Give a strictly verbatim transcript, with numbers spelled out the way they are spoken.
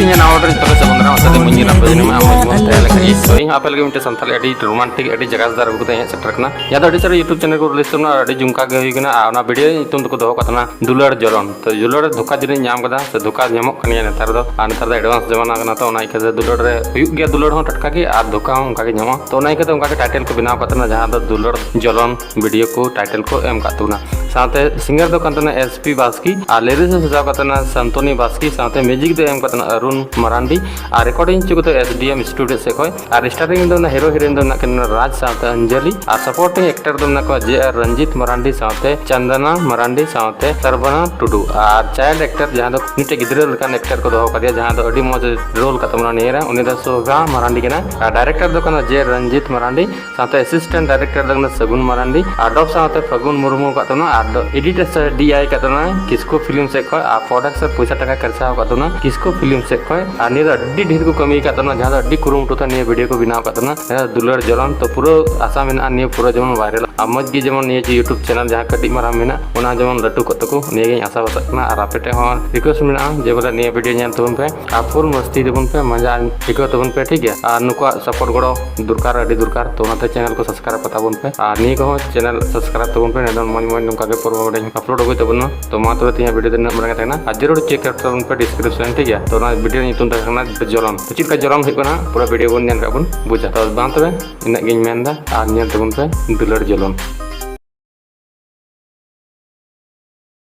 ᱤᱧᱟᱹᱜ ᱱᱟᱣᱟ ᱚᱰᱟᱨ ᱡᱚᱛᱚ ᱥᱟᱵᱚᱱ ᱫᱟᱨᱟᱢ ᱥᱟᱛᱮ ᱢᱟᱹᱧ ᱨᱟᱢ ᱵᱮᱡᱱᱟ ᱢᱟ ᱢᱚᱡᱽ ᱵᱚᱱ ᱛᱟᱦᱮᱸ ᱞᱮᱠᱷᱟᱱ ᱜᱮ᱾ ᱛᱚ ᱤᱧ ᱦᱚᱸ ᱟᱯᱮ ᱞᱟᱹᱜᱤᱫ ᱢᱤᱫᱴᱮᱱ ᱥᱟᱱᱛᱟᱲᱤ ᱟᱹᱰᱤ ᱨᱳᱢᱟᱱᱴᱤᱠ, ᱟᱹᱰᱤ ᱡᱟᱜᱟᱥᱫᱟᱨ ᱟᱹᱜᱩ ᱠᱟᱛᱮ ᱦᱮᱡ ᱥᱮᱴᱮᱨ ᱠᱟᱱᱟ᱾ ᱡᱟᱦᱟᱸ ᱫᱚ ᱟᱹᱰᱤ ᱥᱟᱨᱟ YouTube ᱪᱮᱱᱮᱞ ᱠᱚᱨᱮ ᱨᱤᱞᱤᱡᱽ ᱛᱟᱵᱚᱱᱟ, ᱟᱹᱰᱤ ᱡᱩᱢᱠᱟ ᱜᱮ ᱦᱩᱭ ᱠᱟᱱᱟ᱾ ᱟᱨ ᱚᱱᱟ ᱵᱷᱤᱰᱤᱭᱳ ᱧᱩᱛᱩᱢ ᱫᱚᱠᱚ ᱫᱚᱦᱚ ᱠᱟᱜ ᱛᱟᱦᱮᱱᱟ ᱫᱩᱞᱟᱹᱲ ᱡᱚᱞᱚᱱ᱾ ᱛᱚ ᱫᱩᱞᱟᱹᱲ ᱫᱷᱳᱠᱟ ᱡᱟᱹᱱᱤᱡ ᱧᱟᱢ ᱠᱟᱫᱟ, ᱥᱮ ᱫᱷᱳᱠᱟ ᱧᱟᱢᱚᱜ ᱠᱟᱱ ᱜᱮᱭᱟ ᱱᱮᱛᱟᱨ ᱫᱚ᱾ ᱟᱨ ᱱᱮᱛᱟᱨ ᱫᱚ ᱮᱰᱵᱷᱟᱱᱥ ᱡᱟᱢᱟᱱᱟ ᱠᱟᱱᱟ, ᱛᱚ ᱚᱱᱟ ᱤᱭᱠᱟᱹᱛᱮ ᱫᱩᱞᱟᱹᱲ ᱨᱮ ᱦᱩᱭᱩᱜ ᱜᱮᱭᱟ, ᱫᱩᱞᱟᱹᱲ ᱦᱚᱸ ᱴᱟᱴᱠᱟ ᱜᱮ ᱟᱨ ᱫᱷᱳᱠᱟ ᱦᱚᱸ ᱚᱱᱠᱟ ᱜᱮ ᱧᱟᱢᱚᱜᱼᱟ᱾ ᱛᱚ ᱚᱱᱟ ᱤᱭᱠᱟᱹᱛᱮ ᱚᱱᱠᱟ ᱜᱮ ᱴᱟᱭᱴᱮᱞ ᱠᱚ ᱵᱮᱱᱟᱣ ᱠᱟᱜ ᱛᱟᱦᱮᱱᱟ, ᱡᱟᱦᱟᱸ ᱫᱚ ᱫᱩᱞᱟᱹᱲ ᱡᱚᱞᱚᱱ ᱵᱷᱤᱰᱤᱭᱳ ᱠᱚ ᱴᱟᱭᱴᱮᱞ ᱠᱚ ᱮᱢ ᱠᱟᱜ ᱛᱟᱵᱚᱱᱟ᱾ ᱥᱟᱶᱛᱮ ᱥᱤᱝᱜᱟᱨ ᱫᱚ ᱠᱟᱱ ᱛᱟᱦᱮᱱᱟ ᱮᱥ ᱯᱤ ᱵᱟᱥᱠᱤ, ᱟᱨ ᱞᱤᱨᱤᱠᱥ ᱮ ᱥᱟᱡᱟᱣ ᱠᱟᱜ ᱛᱟᱦᱮᱱᱟ ᱥᱟᱱᱛᱚᱱᱤ ᱵᱟᱥᱠᱤ, ᱥᱟᱶᱛᱮ ᱢᱤᱭᱩᱡᱤᱠ ᱫᱚ ᱮᱢ ᱠᱟᱜ ᱛᱟᱦᱮᱱᱟ ᱟᱨᱩᱱ ᱢᱟᱨᱟᱱᱰᱤ, ᱟᱨ ᱨᱮᱠᱚᱨᱰᱤᱝ ᱦᱚᱪᱚ ᱠᱟᱛᱮ ᱮᱥ ᱰᱤ ᱮᱢ ᱥᱴᱩᱰᱤᱭᱳ ᱥᱮᱫ ᱠᱷᱚᱱ᱾ ᱟᱨ ᱥᱴᱟᱨᱤᱝ ᱫᱚ ᱚᱱᱟ ᱦᱤᱨᱳ ᱦᱤᱨᱳᱭᱤᱱ ᱫᱚ ᱢᱮᱱᱟᱜ ᱠᱤᱱᱟ ᱨᱟᱡᱽ ᱥᱟᱶᱛᱮ ᱚᱧᱡᱚᱞᱤ, ᱟᱨ ᱥᱟᱯᱳᱨᱴᱤᱝ ᱮᱠᱴᱟᱨ ᱫᱚ ᱢᱮᱱᱟᱜ ᱠᱚᱣᱟ ᱡᱮ ᱟᱨ ᱨᱚᱧᱡᱤᱛ ᱢᱟᱨᱟᱱᱰᱤ ᱥᱟᱶᱛᱮ ᱪᱟᱱᱫᱟᱱᱟ ᱢᱟᱨᱟᱱᱰᱤ ᱥᱟᱶᱛᱮ ᱥᱟᱨᱵᱟᱱᱟ ᱴᱩᱰᱩ᱾ ᱟᱨ ᱪᱟᱭᱤᱞᱰ ᱮᱠᱴᱟᱨ, ᱡᱟᱦᱟᱸ ᱫᱚ ᱢᱤᱫᱴᱮᱡ ᱜᱤᱫᱽᱨᱟᱹ ᱞᱮᱠᱟᱱ ᱮᱠᱴᱟᱨ ᱠᱚ ᱫᱚᱦᱚ ᱠᱟᱫᱮᱭᱟ, ᱡᱟᱦᱟᱸ ᱫᱚ ᱟᱹᱰᱤ ᱢᱚᱡᱽ ᱨᱳᱞ ᱠᱟᱜ ᱛᱟᱵᱚᱱᱟ ᱱᱤᱭᱟᱹ ᱨᱮ, ᱩᱱᱤ ᱫᱚ ᱥᱳᱵᱷᱟ ᱢᱟᱨᱟᱱᱰᱤ ᱠᱟᱱᱟᱭ᱾ ᱟᱨ ᱰᱟᱭᱨᱮᱠᱴᱟᱨ ᱫᱚ ᱠᱟᱱᱟ ᱡᱮ ᱨᱚᱧᱡᱤᱛ ᱢᱟᱨᱟᱱᱰᱤ, ᱥᱟᱶᱛᱮ ᱟᱥᱤᱥᱴᱮᱱᱴ ᱰᱟᱭᱨᱮᱠᱴᱚᱨ ᱫᱚ ᱠᱟᱱᱟ ᱥᱟᱹᱜᱩᱱ ᱢᱟᱨᱟᱱᱰᱤ, ᱟᱨ ᱰᱚᱵ ᱥᱟᱶᱛᱮ ᱯᱷᱟᱹᱜᱩᱱ ᱢᱩᱨᱢᱩ ᱠᱟᱜ ᱛᱟᱵᱚᱱᱟ, ᱟᱨ ᱮᱰᱤᱴ ᱥᱮ ᱰᱤ ᱟᱭ ᱠᱟᱜ ᱛᱟᱵᱚᱱᱟ ᱠᱤᱥᱠᱩ ᱯᱷᱤᱞᱢ ᱥᱮᱫ ᱠᱷᱚᱱ, ᱟᱨ ᱯᱨᱚᱰᱟᱠᱥᱚᱱ ᱯᱚᱭᱥᱟ ᱴᱟᱠᱟ ᱠᱷᱚᱨᱪᱟ ᱠᱟᱜ ᱛᱟᱵᱚᱱᱟ ᱠᱤᱥᱠᱩ ᱯᱷᱤᱞᱢ ᱥᱮᱫ ᱠᱷᱚᱱ᱾ ᱟᱨ ᱱᱤᱭᱟᱹ ᱫᱚ ᱟᱹᱰᱤ ᱰᱷᱮᱨ ᱠᱚ ᱠᱟᱹᱢᱤ ᱠᱟᱜ ᱛᱟᱵᱚᱱᱟ, ᱡᱟᱦᱟᱸ ᱫᱚ ᱟᱹᱰᱤ ᱠᱩᱨᱩᱢᱩᱴᱩ ᱛᱮ ᱱᱤᱭᱟᱹ ᱵᱷᱤᱰᱤᱭᱳ ᱠᱚ ᱵᱮᱱᱟᱣ ᱠᱟᱜ ᱛᱟᱵᱚᱱᱟ, ᱡᱟᱦᱟᱸ ᱫᱚ ᱫᱩᱞᱟᱹᱲ ᱡᱚᱞᱚᱱ᱾ ᱛᱚ ᱯᱩᱨᱟᱹ ᱟᱥᱟ ᱢᱮᱱᱟᱜᱼᱟ ᱱᱤᱭᱟᱹ ᱯᱩᱨᱟᱹ ᱡᱮᱢᱚᱱ ᱵᱷᱟᱭᱨᱟᱞ, ᱟᱨ ᱢᱚᱡᱽ ᱜᱮ ᱡᱮᱢᱚᱱ ᱱᱤᱭᱟᱹ ᱡᱮ YouTube ᱪᱮᱱᱮᱞ ᱡᱟᱦᱟᱸ ᱠᱟᱹᱴᱤᱡ ᱢᱟᱨᱟᱝ ᱢᱮᱱᱟᱜ, ᱚᱱᱟ ᱡᱮᱢᱚᱱ ᱞᱟᱹᱴᱩ ᱠᱚᱜ ᱛᱟᱠᱚ, ᱱᱤᱭᱟᱹ ᱜᱤᱧ ᱟᱥᱟ ᱵᱟᱥᱟᱜ ᱠᱟᱱᱟ᱾ ᱟᱨ ᱟᱯᱮ ᱴᱷᱮᱱ ᱦᱚᱸ ᱨᱤᱠᱩᱭᱮᱥᱴ ᱢᱮᱱᱟᱜᱼᱟ ᱡᱮ ᱵᱚᱞᱮ ᱱᱤᱭᱟᱹ ᱵᱷᱤᱰᱤᱭᱳ ᱧᱮᱞ ᱛᱟᱵᱚᱱ ᱯᱮ ᱟᱨ ᱯᱷᱩᱞ ᱢᱟᱥᱛᱤ ᱛᱟᱵᱚᱱ ᱯᱮ, ᱢᱚᱡᱟ ᱟᱹᱭᱠᱟᱹᱣ ᱛᱟᱵᱚᱱ ᱯᱮ, ᱴᱷᱤᱠ ᱜᱮᱭᱟ? ᱟᱨ ᱱᱩᱠᱩᱣᱟᱜ ᱥᱟᱯᱳᱨᱴ ᱜᱚᱲᱚ ᱫᱚᱨᱠᱟᱨ, ᱟᱹᱰᱤ ᱫᱚᱨᱠᱟᱨ᱾ ᱛᱚ ᱚᱱᱟᱛᱮ ᱪᱮᱱᱮᱞ ᱠᱚ ᱥᱟᱵᱥᱠᱨᱟᱭᱤᱵ ᱠᱟᱛᱟ ᱵᱚᱱ ᱯᱮ, ᱟᱨ ᱱᱤᱭᱟᱹ ᱠᱚᱦᱚᱸ ᱪᱮᱱᱮᱞ ᱥᱟᱵᱥᱠᱨᱟᱭᱤᱵ ᱛᱟᱵᱚᱱ ᱯᱮ᱾ ᱱᱤᱭᱟᱹ ᱫᱚ ᱢᱚᱡᱽ ᱢᱚᱡᱽ ᱱᱚᱝᱠᱟ ᱜᱮ ᱯᱚᱨᱚᱵᱚᱨᱛᱤ ᱟᱯᱞᱳᱰ ᱟᱹᱜᱩᱭ ᱛᱟᱵᱚᱱᱟ᱾ ᱛᱚ ᱢᱟ ᱛᱚᱵᱮ ᱛᱮᱦᱮᱧᱟᱜ ᱵᱷᱤᱰᱤᱭᱳ ᱫᱚ ᱱᱤᱱᱟᱹᱜ ᱢᱟᱨᱟᱝ ᱜᱮ ᱛᱟᱦᱮᱸ ᱠᱟᱱᱟ, ᱟᱨ ᱡᱟᱹᱨᱩᱲ ᱪᱮᱠ ᱠᱟᱜ ᱛᱟᱵᱚᱱ ᱯᱮ ᱰᱤᱥᱠᱨᱤᱯᱥᱚᱱ, ᱴᱷᱤᱠ ᱜᱮᱭᱟ? ᱛᱚ ᱚᱱᱟ ᱵᱷᱤᱰᱤᱭᱳ ᱧᱩᱛᱩᱢ ᱛᱟᱦᱮᱸ ᱠᱟᱱᱟ ᱡᱚᱞᱚᱱ᱾ ᱛᱚ ᱪᱮᱫ ᱞᱮᱠᱟ ᱡᱚᱞᱚᱱ ᱦᱩᱭᱩᱜ ᱠᱟᱱᱟ, ᱯᱩᱨᱟᱹ ᱵᱷᱤᱰᱤᱭᱳ ᱵᱚᱱ ᱧᱮᱞ ᱠᱟᱜ ᱵᱚᱱ ᱵᱩᱡᱟ᱾ ᱛᱚ ᱢᱟ ᱛᱚᱵᱮ ᱤᱱᱟᱹᱜ ᱜᱤᱧ ᱢᱮᱱᱫᱟ, ᱟᱨ ᱧᱮᱞ ᱛᱟᱵᱚᱱ ᱯᱮ ᱫᱩᱞᱟᱹᱲ ᱡᱚᱞᱚᱱ᱾